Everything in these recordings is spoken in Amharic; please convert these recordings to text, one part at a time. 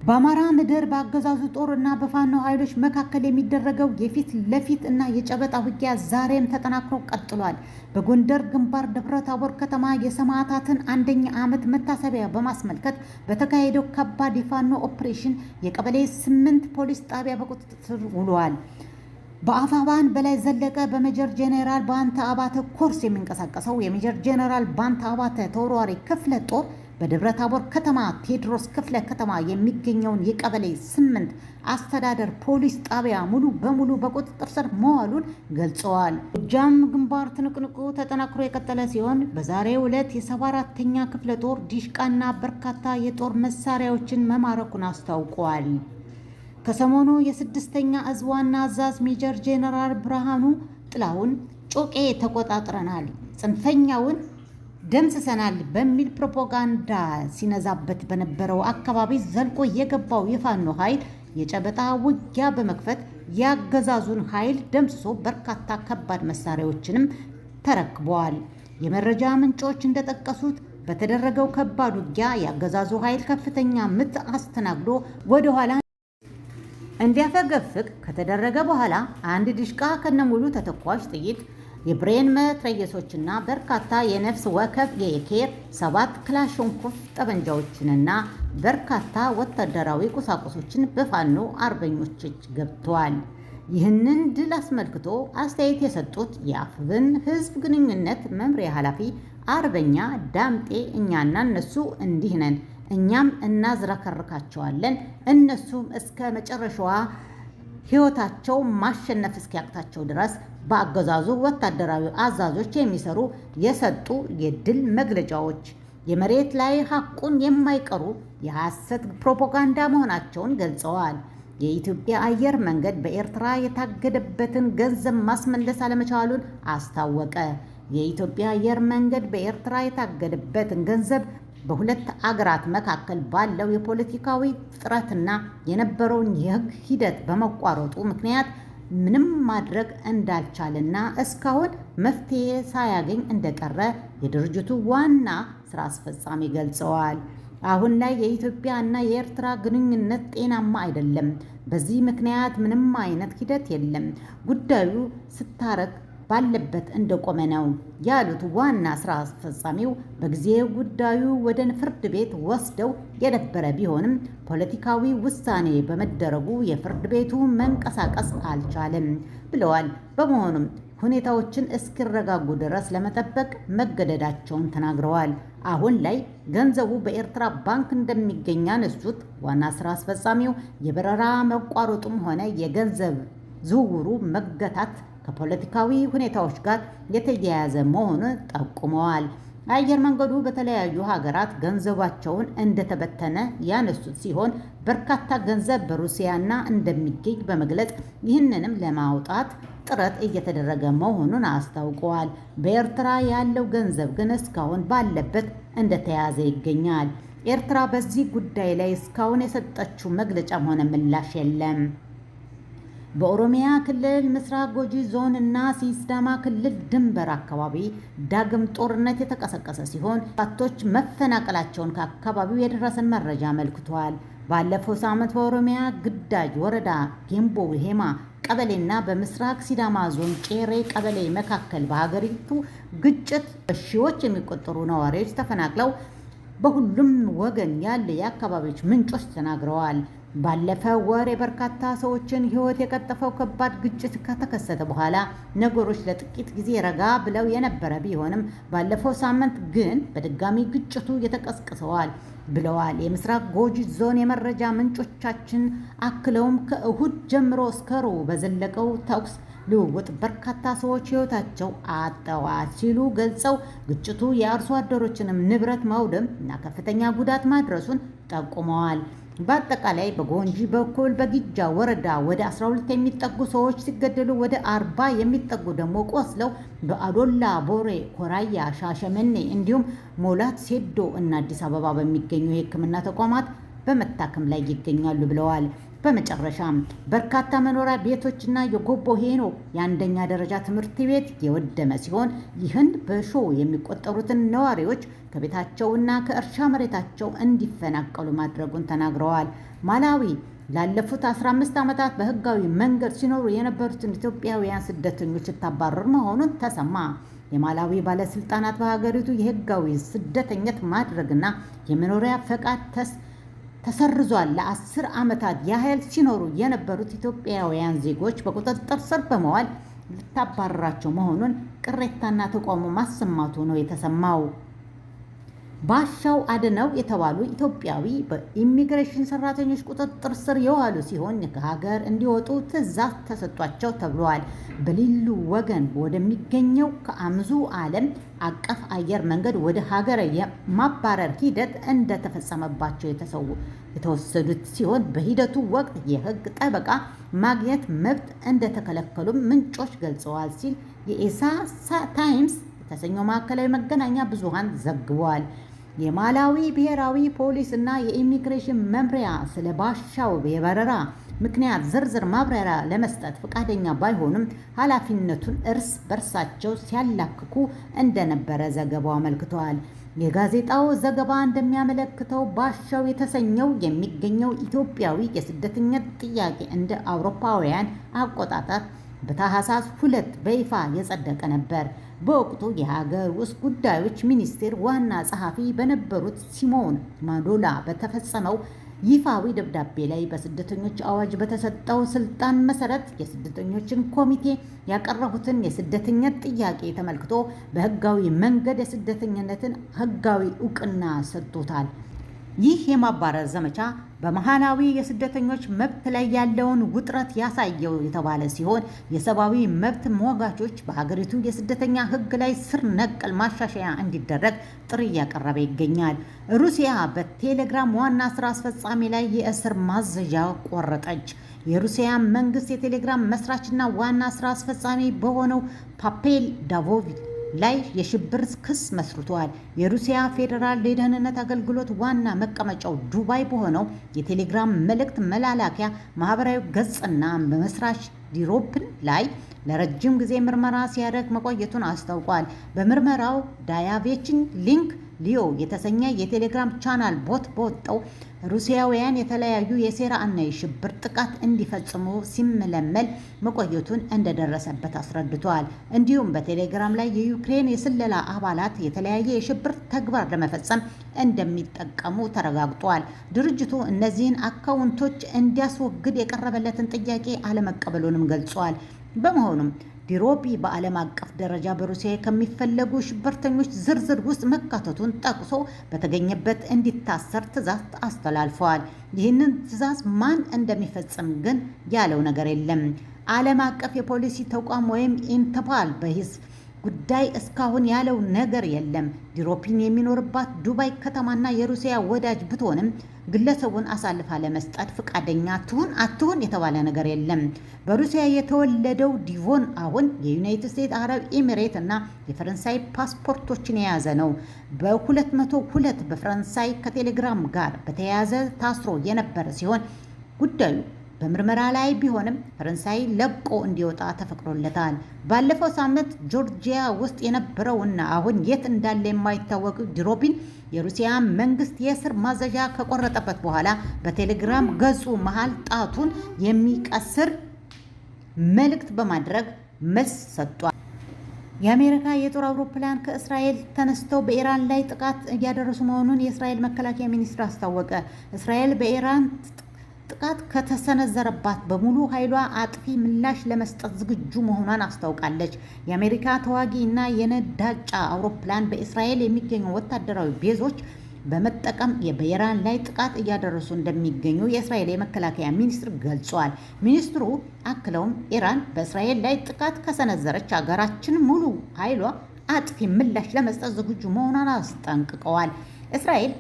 በአማራ ምድር በአገዛዙ ጦር እና በፋኖ ኃይሎች መካከል የሚደረገው የፊት ለፊት እና የጨበጣ ውጊያ ዛሬም ተጠናክሮ ቀጥሏል። በጎንደር ግንባር ደብረ ታቦር ከተማ የሰማዕታትን አንደኛ ዓመት መታሰቢያ በማስመልከት በተካሄደው ከባድ የፋኖ ኦፕሬሽን የቀበሌ 8 ፖሊስ ጣቢያ በቁጥጥር ስር ውሏል። በአፋባን በላይ ዘለቀ በሜጀር ጄኔራል ባንተ አባተ ኮርስ የሚንቀሳቀሰው የሜጀር ጄኔራል ባንተ አባተ ተወርዋሪ ክፍለ ጦር በደብረ ታቦር ከተማ ቴዎድሮስ ክፍለ ከተማ የሚገኘውን የቀበሌ 8 አስተዳደር ፖሊስ ጣቢያ ሙሉ በሙሉ በቁጥጥር ስር መዋሉን ገልጸዋል። ጎጃም ግንባር ትንቅንቁ ተጠናክሮ የቀጠለ ሲሆን በዛሬው ዕለት የ74ኛ ክፍለ ጦር ዲሽቃና በርካታ የጦር መሳሪያዎችን መማረኩን አስታውቋል። ከሰሞኑ የስድስተኛ እዝ ዋና አዛዥ ሜጀር ጄኔራል ብርሃኑ ጥላሁን ጮቄ ተቆጣጥረናል፣ ጽንፈኛውን ደምስሰናል በሚል ፕሮፓጋንዳ ሲነዛበት በነበረው አካባቢ ዘልቆ የገባው የፋኖ ኃይል የጨበጣ ውጊያ በመክፈት ያገዛዙን ኃይል ደምስሶ በርካታ ከባድ መሳሪያዎችንም ተረክበዋል። የመረጃ ምንጮች እንደጠቀሱት በተደረገው ከባድ ውጊያ ያገዛዙ ኃይል ከፍተኛ ምት አስተናግዶ ወደኋላ እንዲያፈገፍግ ከተደረገ በኋላ አንድ ድሽቃ ከነሙሉ ተተኳሽ ጥይት፣ የብሬን መትረየሶችና በርካታ የነፍስ ወከፍ የኤኬ 7 ክላሽንኮቭ ጠመንጃዎችንና በርካታ ወታደራዊ ቁሳቁሶችን በፋኖ አርበኞች እጅ ገብተዋል። ይህንን ድል አስመልክቶ አስተያየት የሰጡት የአፍብን ህዝብ ግንኙነት መምሪያ ኃላፊ አርበኛ ዳምጤ እኛና እነሱ እንዲህ ነን፣ እኛም እናዝረከርካቸዋለን፣ እነሱም እስከ መጨረሻዋ ህይወታቸው ማሸነፍ እስኪያቅታቸው ድረስ በአገዛዙ ወታደራዊ አዛዦች የሚሰሩ የሰጡ የድል መግለጫዎች የመሬት ላይ ሐቁን የማይቀሩ የሐሰት ፕሮፓጋንዳ መሆናቸውን ገልጸዋል። የኢትዮጵያ አየር መንገድ በኤርትራ የታገደበትን ገንዘብ ማስመለስ አለመቻሉን አስታወቀ። የኢትዮጵያ አየር መንገድ በኤርትራ የታገደበትን ገንዘብ በሁለት አገራት መካከል ባለው የፖለቲካዊ ጥረትና የነበረውን የሕግ ሂደት በመቋረጡ ምክንያት ምንም ማድረግ እንዳልቻለና እስካሁን መፍትሄ ሳያገኝ እንደቀረ የድርጅቱ ዋና ስራ አስፈጻሚ ገልጸዋል። አሁን ላይ የኢትዮጵያ እና የኤርትራ ግንኙነት ጤናማ አይደለም። በዚህ ምክንያት ምንም አይነት ሂደት የለም። ጉዳዩ ስታረቅ ባለበት እንደቆመ ነው ያሉት ዋና ስራ አስፈጻሚው፣ በጊዜው ጉዳዩ ወደ ፍርድ ቤት ወስደው የነበረ ቢሆንም ፖለቲካዊ ውሳኔ በመደረጉ የፍርድ ቤቱ መንቀሳቀስ አልቻለም ብለዋል። በመሆኑም ሁኔታዎችን እስኪረጋጉ ድረስ ለመጠበቅ መገደዳቸውን ተናግረዋል። አሁን ላይ ገንዘቡ በኤርትራ ባንክ እንደሚገኝ ያነሱት ዋና ስራ አስፈጻሚው፣ የበረራ መቋረጡም ሆነ የገንዘብ ዝውውሩ መገታት ከፖለቲካዊ ሁኔታዎች ጋር የተያያዘ መሆኑን ጠቁመዋል። አየር መንገዱ በተለያዩ ሀገራት ገንዘባቸውን እንደተበተነ ያነሱት ሲሆን በርካታ ገንዘብ በሩሲያና እንደሚገኝ በመግለጽ ይህንንም ለማውጣት ጥረት እየተደረገ መሆኑን አስታውቀዋል። በኤርትራ ያለው ገንዘብ ግን እስካሁን ባለበት እንደተያዘ ይገኛል። ኤርትራ በዚህ ጉዳይ ላይ እስካሁን የሰጠችው መግለጫም ሆነ ምላሽ የለም። በኦሮሚያ ክልል ምስራቅ ጉጂ ዞን እና ሲዳማ ክልል ድንበር አካባቢ ዳግም ጦርነት የተቀሰቀሰ ሲሆን በርካቶች መፈናቀላቸውን ከአካባቢው የደረሰን መረጃ አመልክቷል። ባለፈው ሳምንት በኦሮሚያ ግዳጅ ወረዳ ጌምቦ ሄማ ቀበሌና በምስራቅ ሲዳማ ዞን ቄሬ ቀበሌ መካከል በሀገሪቱ ግጭት በሺዎች የሚቆጠሩ ነዋሪዎች ተፈናቅለው በሁሉም ወገን ያለ የአካባቢዎች ምንጮች ተናግረዋል። ባለፈው ወር የበርካታ ሰዎችን ሕይወት የቀጠፈው ከባድ ግጭት ከተከሰተ በኋላ ነገሮች ለጥቂት ጊዜ ረጋ ብለው የነበረ ቢሆንም ባለፈው ሳምንት ግን በድጋሚ ግጭቱ ተቀስቅሰዋል ብለዋል የምስራቅ ጉጂ ዞን የመረጃ ምንጮቻችን። አክለውም ከእሁድ ጀምሮ እስከ ረቡዕ በዘለቀው ተኩስ ልውውጥ በርካታ ሰዎች ሕይወታቸው አጥተዋል ሲሉ ገልጸው ግጭቱ የአርሶ አደሮችንም ንብረት ማውደም እና ከፍተኛ ጉዳት ማድረሱን ጠቁመዋል። በአጠቃላይ በጎንጂ በኩል በጊጃ ወረዳ ወደ 12 የሚጠጉ ሰዎች ሲገደሉ ወደ 40 የሚጠጉ ደግሞ ቆስለው በአዶላ፣ ቦሬ፣ ኮራያ፣ ሻሸመኔ እንዲሁም ሞላት ሴዶ እና አዲስ አበባ በሚገኙ የሕክምና ተቋማት በመታከም ላይ ይገኛሉ ብለዋል። በመጨረሻም በርካታ መኖሪያ ቤቶችና የጎቦ ሄኖ የአንደኛ ደረጃ ትምህርት ቤት የወደመ ሲሆን ይህን በሺ የሚቆጠሩትን ነዋሪዎች ከቤታቸውና ከእርሻ መሬታቸው እንዲፈናቀሉ ማድረጉን ተናግረዋል። ማላዊ ላለፉት 15 ዓመታት በህጋዊ መንገድ ሲኖሩ የነበሩትን ኢትዮጵያውያን ስደተኞች ስታባረር መሆኑን ተሰማ። የማላዊ ባለስልጣናት በሀገሪቱ የህጋዊ ስደተኝነት ማድረግና የመኖሪያ ፈቃድ ተሰርዟል። ለ10 ዓመታት ያህል ሲኖሩ የነበሩት ኢትዮጵያውያን ዜጎች በቁጥጥር ስር በመዋል ልታባረራቸው መሆኑን ቅሬታና ተቃውሞ ማሰማቱ ነው የተሰማው። ባሻው አድነው የተባሉ ኢትዮጵያዊ በኢሚግሬሽን ሰራተኞች ቁጥጥር ስር የዋሉ ሲሆን ከሀገር እንዲወጡ ትዕዛዝ ተሰጥቷቸው ተብሏል። በሊሎንግዌ ወደሚገኘው ከአምዙ ዓለም አቀፍ አየር መንገድ ወደ ሀገር የማባረር ሂደት እንደተፈጸመባቸው የተወሰዱት ሲሆን በሂደቱ ወቅት የሕግ ጠበቃ ማግኘት መብት እንደተከለከሉም ምንጮች ገልጸዋል ሲል የኤሳ ታይምስ የተሰኘው ማዕከላዊ መገናኛ ብዙሃን ዘግቧል። የማላዊ ብሔራዊ ፖሊስ እና የኢሚግሬሽን መምሪያ ስለ ባሻው የበረራ ምክንያት ዝርዝር ማብራሪያ ለመስጠት ፈቃደኛ ባይሆኑም ኃላፊነቱን እርስ በርሳቸው ሲያላክኩ እንደነበረ ዘገባው አመልክቷል። የጋዜጣው ዘገባ እንደሚያመለክተው ባሻው የተሰኘው የሚገኘው ኢትዮጵያዊ የስደተኝነት ጥያቄ እንደ አውሮፓውያን አቆጣጠር በታህሳስ 2 በይፋ የጸደቀ ነበር። በወቅቱ የሀገር ውስጥ ጉዳዮች ሚኒስቴር ዋና ጸሐፊ በነበሩት ሲሞን ማዶላ በተፈጸመው ይፋዊ ደብዳቤ ላይ በስደተኞች አዋጅ በተሰጠው ስልጣን መሰረት የስደተኞችን ኮሚቴ ያቀረቡትን የስደተኝነት ጥያቄ ተመልክቶ በህጋዊ መንገድ የስደተኝነትን ህጋዊ እውቅና ሰጥቶታል። ይህ የማባረር ዘመቻ በማላዊ የስደተኞች መብት ላይ ያለውን ውጥረት ያሳየው የተባለ ሲሆን የሰብአዊ መብት ሟጋቾች በሀገሪቱ የስደተኛ ሕግ ላይ ስር ነቀል ማሻሻያ እንዲደረግ ጥሪ እያቀረበ ይገኛል። ሩሲያ በቴሌግራም ዋና ስራ አስፈጻሚ ላይ የእስር ማዘዣ ቆረጠች። የሩሲያ መንግስት የቴሌግራም መስራችና ዋና ስራ አስፈጻሚ በሆነው ፓቬል ዱሮቭ ላይ የሽብር ክስ መስርቷል። የሩሲያ ፌዴራል የደህንነት አገልግሎት ዋና መቀመጫው ዱባይ በሆነው የቴሌግራም መልእክት መላላኪያ ማህበራዊ ገጽና በመስራች ዱሮቭ ላይ ለረጅም ጊዜ ምርመራ ሲያደርግ መቆየቱን አስታውቋል። በምርመራው ዳያቬችን ሊንክ ሊዮ የተሰኘ የቴሌግራም ቻናል bot በወጣው ሩሲያውያን የተለያዩ የሴራ እና የሽብር ጥቃት እንዲፈጽሙ ሲመለመል መቆየቱን እንደደረሰበት አስረድቷል። እንዲሁም በቴሌግራም ላይ የዩክሬን የስለላ አባላት የተለያየ የሽብር ተግባር ለመፈጸም እንደሚጠቀሙ ተረጋግጧል። ድርጅቱ እነዚህን አካውንቶች እንዲያስወግድ የቀረበለትን ጥያቄ አለመቀበሉንም ገልጿል። በመሆኑም ዱሮቭ በዓለም አቀፍ ደረጃ በሩሲያ ከሚፈለጉ ሽብርተኞች ዝርዝር ውስጥ መካተቱን ጠቅሶ በተገኘበት እንዲታሰር ትዕዛዝ አስተላልፈዋል። ይህንን ትዕዛዝ ማን እንደሚፈጽም ግን ያለው ነገር የለም። ዓለም አቀፍ የፖሊሲ ተቋም ወይም ኢንተርፖል በሂስ ጉዳይ እስካሁን ያለው ነገር የለም። ዱሮቭ የሚኖርባት ዱባይ ከተማና የሩሲያ ወዳጅ ብትሆንም ግለሰቡን አሳልፋ ለመስጠት ፈቃደኛ ትሁን አትሁን የተባለ ነገር የለም። በሩሲያ የተወለደው ዱሮቭ አሁን የዩናይትድ ስቴትስ፣ አረብ ኤሚሬት እና የፈረንሳይ ፓስፖርቶችን የያዘ ነው። በ202 በፈረንሳይ ከቴሌግራም ጋር በተያያዘ ታስሮ የነበረ ሲሆን ጉዳዩ በምርመራ ላይ ቢሆንም ፈረንሳይ ለቆ እንዲወጣ ተፈቅዶለታል። ባለፈው ሳምንት ጆርጂያ ውስጥ የነበረውና አሁን የት እንዳለ የማይታወቀው ዱሮቭ የሩሲያ መንግስት የእስር ማዘዣ ከቆረጠበት በኋላ በቴሌግራም ገጹ መሃል ጣቱን የሚቀስር መልእክት በማድረግ መልስ ሰጥቷል። የአሜሪካ የጦር አውሮፕላን ከእስራኤል ተነስተው በኢራን ላይ ጥቃት እያደረሱ መሆኑን የእስራኤል መከላከያ ሚኒስትር አስታወቀ። እስራኤል በኢራን ጥቃት ከተሰነዘረባት በሙሉ ኃይሏ አጥፊ ምላሽ ለመስጠት ዝግጁ መሆኗን አስታውቃለች። የአሜሪካ ተዋጊ እና የነዳጫ አውሮፕላን በእስራኤል የሚገኙ ወታደራዊ ቤዞች በመጠቀም በኢራን ላይ ጥቃት እያደረሱ እንደሚገኙ የእስራኤል የመከላከያ ሚኒስትር ገልጿል። ሚኒስትሩ አክለውም ኢራን በእስራኤል ላይ ጥቃት ከሰነዘረች ሀገራችን ሙሉ ኃይሏ አጥፊ ምላሽ ለመስጠት ዝግጁ መሆኗን አስጠንቅቀዋል። እስራኤል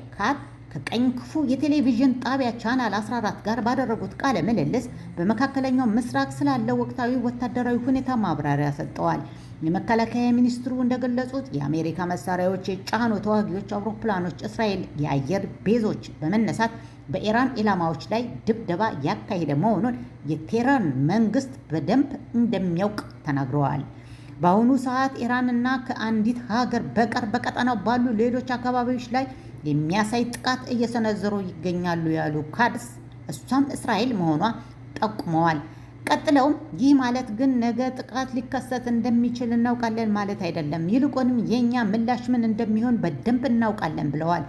ከቀኝ ክንፉ የቴሌቪዥን ጣቢያ ቻናል 14 ጋር ባደረጉት ቃለ ምልልስ በመካከለኛው ምስራቅ ስላለው ወቅታዊ ወታደራዊ ሁኔታ ማብራሪያ ሰጥተዋል። የመከላከያ ሚኒስትሩ እንደገለጹት የአሜሪካ መሳሪያዎች የጫኑ ተዋጊዎች አውሮፕላኖች እስራኤል የአየር ቤዞች በመነሳት በኢራን ኢላማዎች ላይ ድብደባ ያካሄደ መሆኑን የቴህራን መንግስት በደንብ እንደሚያውቅ ተናግረዋል። በአሁኑ ሰዓት ኢራንና ከአንዲት ሀገር በቀር በቀጠናው ባሉ ሌሎች አካባቢዎች ላይ የሚያሳይ ጥቃት እየሰነዘሩ ይገኛሉ ያሉ ካድስ እሷም እስራኤል መሆኗ ጠቁመዋል። ቀጥለውም ይህ ማለት ግን ነገ ጥቃት ሊከሰት እንደሚችል እናውቃለን ማለት አይደለም፣ ይልቁንም የእኛ ምላሽ ምን እንደሚሆን በደንብ እናውቃለን ብለዋል።